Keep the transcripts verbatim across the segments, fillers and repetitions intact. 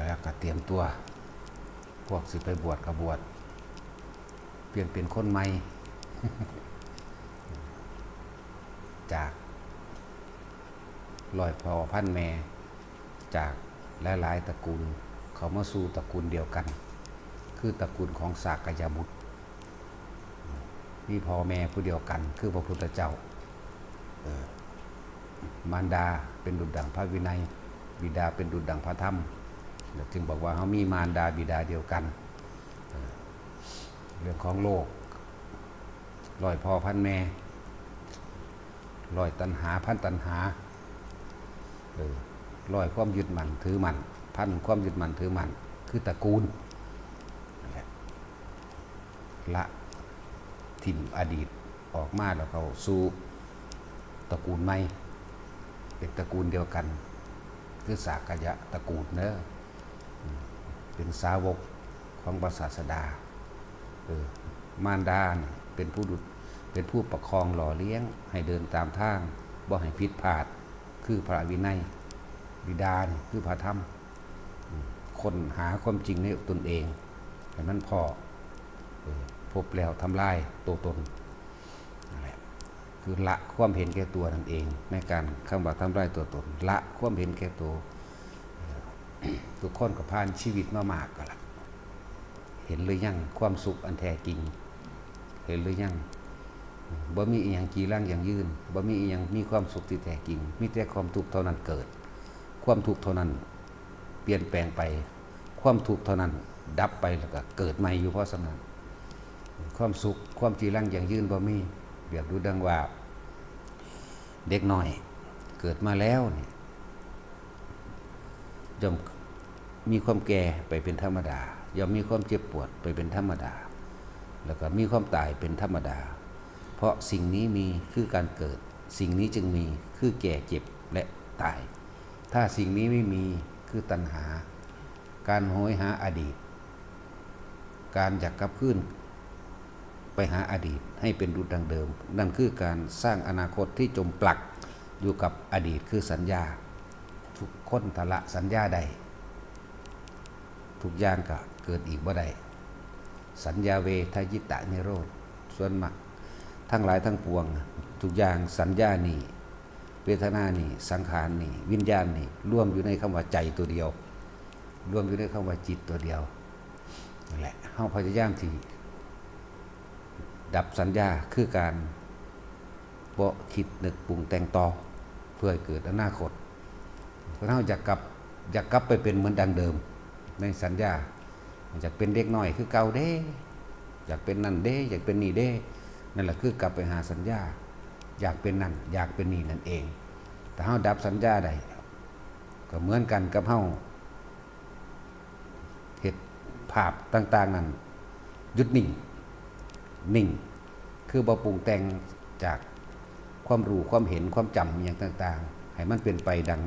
แล้วก็เตรียมตัว พวกสิไปบวชก็บวช เปลี่ยนเป็นคนใหม่ จากร้อยพ่อพันแม่ จากหลายๆตระกูล เขามาสู่ตระกูลเดียวกัน คือตระกูลของสากยบุตร มีพ่อแม่ผู้เดียวกัน คือพระพุทธเจ้า เออ มารดาเป็นดุจดังพระวินัย บิดาเป็นดุจดังพระธรรม แล้วจึงบอกว่าเขามีมารดาบิดาเดียวกัน เออ เรื่องของโลก ร้อยพ่อพันแม่ ร้อยตัณหา พันตัณหา เออ ร้อยความยึดมั่นถือมั่น พันความยึดมั่นถือมั่น คือตระกูล นั่นแหละ ละถิ่มอดีตออกมาแล้วเข้าสู่ตระกูลใหม่ เป็นตระกูลเดียวกัน คือสากยะตระกูลเนอะ อืม เป็นสาวกของพระศาสดา เออ มารดาเนี่ยเป็นผู้ดุจ เป็นผู้ประคองหล่อเลี้ยง ให้เดินตามทาง บ่ให้ผิดพลาด คือพระวินัย บิดาเนี่ยคือพระธรรม อืม ค้นหาความจริงในตนเอง ให้มันพอ เออ พบแล้วทำลายตัวตน นั่นแหละ คือละความเห็นแก่ตัวนั่นเอง ในการคำว่าทำลายตัวตน ละความเห็นแก่ตัว เออ ทุกคนก็ผ่านชีวิตมามากก็ละ เห็นหรือยังความสุขอันแท้จริง เห็นหรือยัง บ่มีอีหยังจีรังยั่งยืน บ่มีอีหยังมีความสุขที่แท้จริง มีแต่ความทุกข์เท่านั้นเกิด ความทุกข์เท่านั้นเปลี่ยนแปลงไป ความทุกข์เท่านั้นดับไปแล้วก็เกิดใหม่อยู่เพราะฉะนั้น ความสุข ความจีรังยั่งยืนบ่มี เปรียบดูดังว่า เด็กน้อยเกิดมาแล้วเนี่ย ย่อมมีความแก่ไปเป็นธรรมดา ย่อมมีความเจ็บปวดไปเป็นธรรมดา แล้วก็มีความตายเป็นธรรมดา เพราะสิ่งนี้มีคือการเกิด สิ่งนี้จึงมีคือแก่เจ็บและตาย ถ้าสิ่งนี้ไม่มีคือตัณหา การโหยหาอดีต การอยากกลับคืนไปหาอดีตให้เป็นดุจดังเดิม นั่นคือการสร้างอนาคตที่จมปลักอยู่กับอดีตคือสัญญา ทุกคนถ้าละสัญญาได้ ทุกอย่างก็เกิดอีกบ่ได้ สัญญาเวทยิตะนิโรธ ส่วนมากทั้งหลายทั้งปวง ทุกอย่างสัญญานี่ เวทนานี่ สังขารนี่ วิญญาณนี่ รวมอยู่ในคำว่าใจตัวเดียว รวมอยู่ในคำว่าจิตตัวเดียว นั่นแหละ เฮาพยายามที่ดับสัญญา คือการบ่คิดนึกปรุงแต่งต่อ เพื่อให้เกิดอนาคต คนเฮาอยากกลับ อยากกลับไปเป็นเหมือนดังเดิม ในสัญญา อยากเป็นเด็กน้อยคือเก่าเด้ อยากเป็นนั่นเด้ อยากเป็นนี่เด้ นั่นแหละคือกลับไปหาสัญญา อยากเป็นนั่น อยากเป็นนี่นั่นเอง แต่เฮาดับสัญญาได้ ก็เหมือนกันกับเฮาเฮ็ดภาพต่างๆนั้นหยุดนิ่ง นิ่ง คือบ่ปรุงแต่งจากความรู้ ความเห็น ความจำอหย่างต่างๆ ให้มันเป็นไปดัง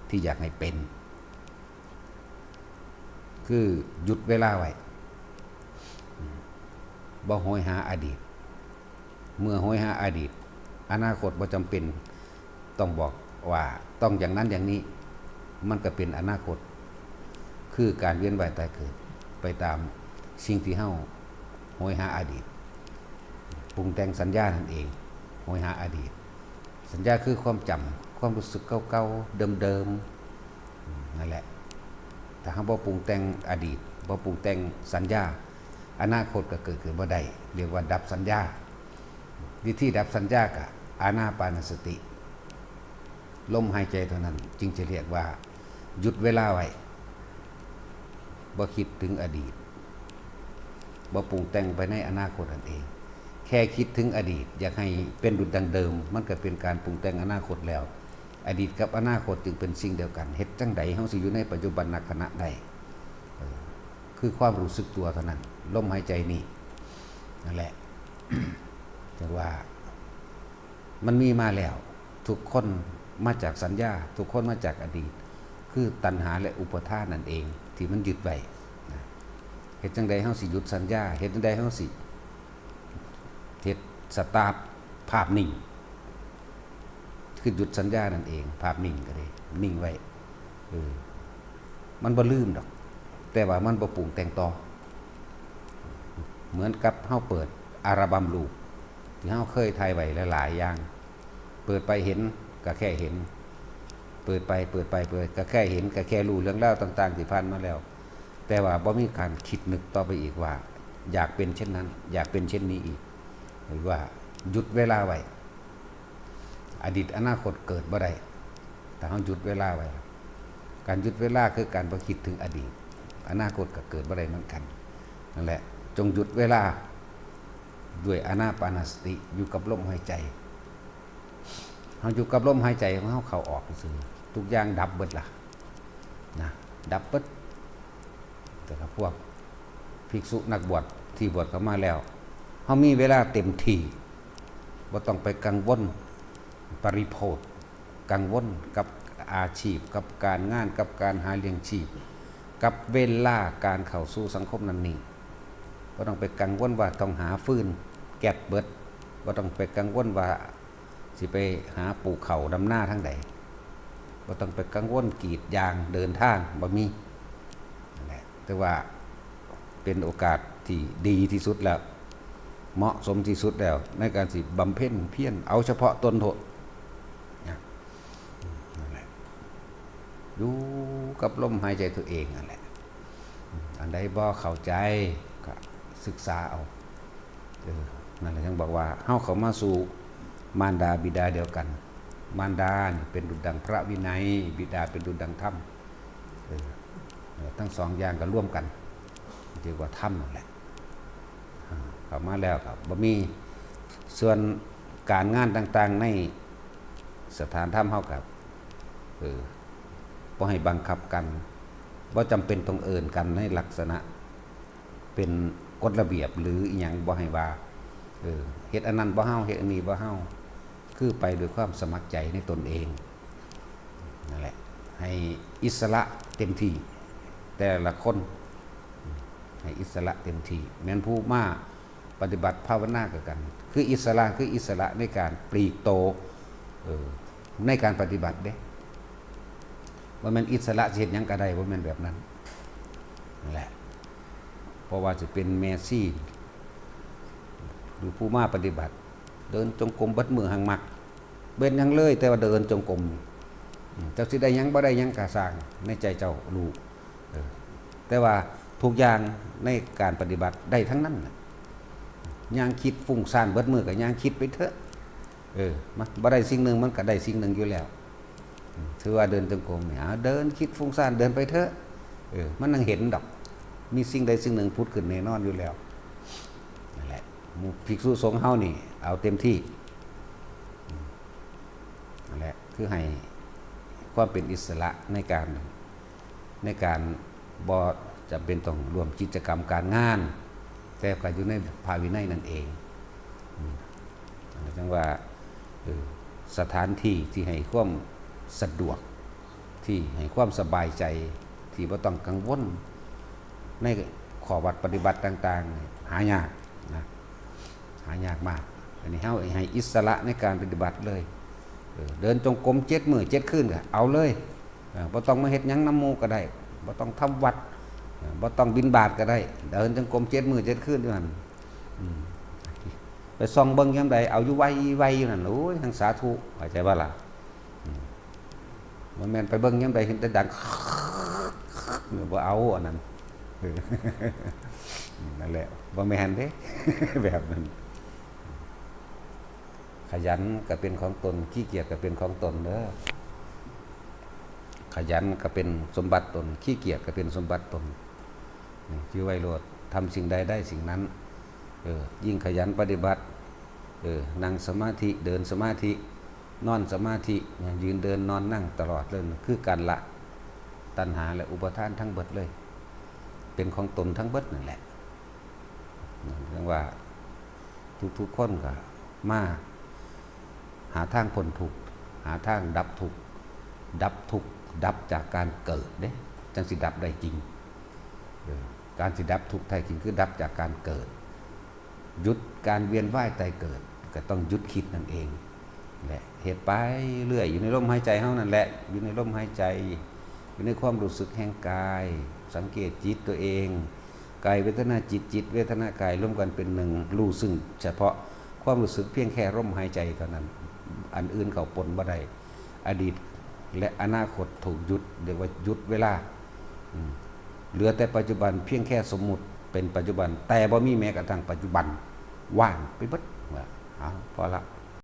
ที่อยากให้เป็น คือหยุดเวลาไว้ อืม บ่โหยหาอดีต เมื่อโหยหาอดีต อนาคตบ่จำเป็นต้องบอกว่าต้องอย่างนั้นอย่างนี้ มันก็เป็นอนาคต คือการเวียนว่ายตายเกิด ไปตามสิ่งที่เฮาโหยหาอดีต ปรุงแต่งสัญญานั่นเอง โหยหาอดีต สัญญาคือความจำ ความรู้สึกเก่าๆ เดิมๆ อืม นั่นแหละ ถ้าเฮาบ่ปรุงแต่งอดีต บ่ปรุงแต่งสัญญา อนาคตก็เกิดขึ้นบ่ได้ เรียกว่าดับสัญญา วิธีดับสัญญาก็อานาปานสติ ลมหายใจเท่านั้น จึงจะเรียกว่าหยุดเวลาไว้ บ่คิดถึงอดีต บ่ปรุงแต่งไปในอนาคตนั่นเอง แค่คิดถึงอดีต อยากให้เป็นดุจดังเดิม มันก็เป็นการปรุงแต่งอนาคตแล้ว อดีตกับอนาคตจึงเป็นสิ่งเดียวกัน เฮ็ดจั่งใดเฮาสิอยู่ในปัจจุบันนขณะได้ เออ คือความรู้สึกตัวเท่านั้น ลมหายใจนี่ นั่นแหละ แต่ว่า มันมีมาแล้ว ทุกคนมาจากสัญญา ทุกคนมาจากอดีต คือตัณหาและอุปาทานนั่นเอง ที่มันยึดไว้นะ เฮ็ดจั่งใดเฮาสิหยุดสัญญา เฮ็ดจั่งใดเฮาสิเฮ็ดสตาร์ทภาพนิ่ง คือหยุดสัญญานั่นเอง ภาพนิ่งก็ได้ นิ่งไว้ เออ มันบ่ลืมดอก แต่ว่ามันบ่ปรุงแต่งต่อ เหมือนกับเฮาเปิดอัลบั้มรูปที่เฮาเคยถ่ายไว้หลายๆอย่าง เปิดไปเห็นก็แค่เห็น เปิดไป เปิดไป เปิด ก็แค่เห็น ก็แค่รู้เรื่องราวต่างๆที่ผ่านมาแล้ว แต่ว่าบ่มีการคิดนึกต่อไปอีกว่า อยากเป็นเช่นนั้น อยากเป็นเช่นนี้อีก หรือว่าหยุดเวลาไว้ อดีตอนาคตเกิดบ่ได้ ถ้าเฮาหยุดเวลาไว้ การหยุดเวลาคือการบ่คิดถึงอดีต อนาคตก็เกิดบ่ได้เหมือนกัน นั่นแหละ จงหยุดเวลาด้วยอานาปานสติ อยู่กับลมหายใจ เฮาอยู่กับลมหายใจของเฮาเข้าออกซื่อ ทุกอย่างดับเบิดละ นะ ดับเบิด แต่ถ้าพวกภิกษุนักบวชที่บวชเข้ามาแล้ว เฮามีเวลาเต็มที่ บ่ต้องไปกังวลปริโภค กังวลกับอาชีพ กับการงาน กับการหาเลี้ยงชีพ กับเวลาการเข้าสู่สังคมนั้นนี้ บ่ต้องไปกังวลว่าต้องหาฟืนแก๊สเบิด บ่ต้องไปกังวลว่าสิไปหาปลูกข้าวดำนาทางใด บ่ต้องไปกังวลกรีดยางเดินทาง บ่มี นั่นแหละ ถือว่าเป็นโอกาสที่ดีที่สุดแล้ว เหมาะสมที่สุดแล้ว ในการสิบำเพ็ญเพียรเอาเฉพาะตนโทษนะ นั่นแหละ อยู่กับลมหายใจตัวเองนั่นแหละ อันใดบ่เข้าใจก็ศึกษาเอา เออ นั่นแหละ ยังบอกว่าเฮาเข้ามาสู่มารดาบิดาเดียวกัน มารดานี่เป็นดุจดังพระวินัย บิดาเป็นดุจดังธรรม เออ เออ ทั้งสองอย่างก็ร่วมกัน เรียกว่าธรรมนั่นแหละ อ่า เข้ามาแล้วก็บ่มี ส่วนการงานต่างๆในสถานธรรมเฮาก็ เออ บ่ให้บังคับกัน บ่จำเป็นต้องเอิ้นกันในลักษณะเป็นกฎระเบียบหรืออิหยัง บ่ให้ว่า เออ เฮ็ดอันนั้นบ่เฮา เฮ็ดอันนี้บ่เฮา คือไปด้วยความสมัครใจในตนเอง นั่นแหละ ให้อิสระเต็มที่ แต่ละคน ให้อิสระเต็มที่ แม่นผู้มาปฏิบัติภาวนาคือกัน คืออิสระ คืออิสระในการปลีกโต เออ ในการปฏิบัติเด้ บ่แม่นอิสระสิเฮ็ดหยังก็ได้ บ่แม่นแบบนั้น นั่นแหละ เพราะว่าสิเป็นแม่ชี หรือผู้มาปฏิบัติ เดินจงกรมเบิดมื้อหังมัก บ่เฮ็ดหยังเลย แต่ว่าเดินจงกรม อืม เจ้าสิได้หยังบ่ได้หยังก็ซ่าง ในใจเจ้ารู้ เออ แต่ว่าทุกอย่างในการปฏิบัติได้ทั้งนั้นน่ะ ย่างคิดฟุ้งซ่านเบิดมื้อก็ย่างคิดไปเถอะ เออ มันบ่ได้สิ่งหนึ่งมันก็ได้สิ่งหนึ่งอยู่แล้ว อืม ถือว่าเดินจงกรมเนี่ย เอา เดินคิดฟุ้งซ่านเดินไปเถอะ เออ มันนั่งเห็นดอก มีสิ่งใดสิ่งหนึ่งผุดขึ้นแน่นอนอยู่แล้ว นั่นแหละ หมู่ภิกษุสงฆ์เฮานี่ เอาเต็มที่ อืม นั่นแหละ คือให้ความเป็นอิสระในการ ในการบ่จำเป็นต้องร่วมกิจกรรมการงาน แต่ก็อยู่ในพระวินัยนั่นเอง อืม จังว่า เออ สถานที่ที่ให้ความสะดวก ที่ให้ความสบายใจ ที่บ่ต้องกังวล ในข้อวัดปฏิบัติต่างๆ หายากนะ หายากมาก อันนี้เฮาให้อิสระในการปฏิบัติเลย เออ เดินจงกรมเจ็ดมื้อเจ็ดคืนก็เอาเลย เออ บ่ต้องมาเฮ็ดหยังนำหมู่ก็ได้ บ่ต้องทำวัด เออ บ่ต้องบิณฑบาตก็ได้ เดินจงกรมเจ็ดมื้อเจ็ดคืนอยู่หั่น อืม ไปส่องเบิ่งยามใด เอาอยู่ไวๆอยู่นั่น โอ้ย ทั้งสาธุ เข้าใจบ่ล่ะ อืม บ่แม่นไปเบิ่งยามใดเห็นแต่ดัง เนี่ย บ่เอาอันนั้น เออ นั่นแหละ บ่แม่นเด้ แบบนั้น ขยันก็เป็นของตน ขี้เกียจก็เป็นของตนเด้อ ขยันก็เป็นสมบัติตน ขี้เกียจก็เป็นสมบัติตน นี่ ชื่อไว้โลด ทำสิ่งใดได้สิ่งนั้น เออ ยิ่งขยันปฏิบัติ เออ นั่งสมาธิ เดินสมาธิ นอนสมาธิ เนี่ย ยืนเดินนอนนั่งตลอดเลย คือการละตัณหาและอุปาทานทั้งเบิดเลย เป็นของตนทั้งเบิดนั่นแหละ เรียกว่าทุกๆคนก็มาหาทางพ้นทุกข์ หาทางดับทุกข์ ดับทุกข์ ดับจากการเกิดเด้ จังสิดับได้จริง เออ การสิดับทุกข์แท้จริงคือดับจากการเกิด หยุดการเวียนว่ายตายเกิด ก็ต้องหยุดคิดนั่นเอง และเฮ็ดไปเรื่อย อยู่ในลมหายใจเฮานั่นแหละ อยู่ในลมหายใจ อยู่ในความรู้สึกแห่งกาย สังเกตจิตตัวเอง กายเวทนาจิต จิตเวทนากายรวมกันเป็นหนึ่ง รู้ซึ่งเฉพาะความรู้สึกเพียงแค่ลมหายใจเท่านั้น อันอื่นเข้าปนบ่ได้ อดีตและอนาคตถูกหยุด เรียกว่าหยุดเวลา อืม เหลือแต่ปัจจุบัน เพียงแค่สมมุติเป็นปัจจุบัน แต่บ่มีแม้กระทั่งปัจจุบัน ว่างไปเบิด ว่า เอา พอละ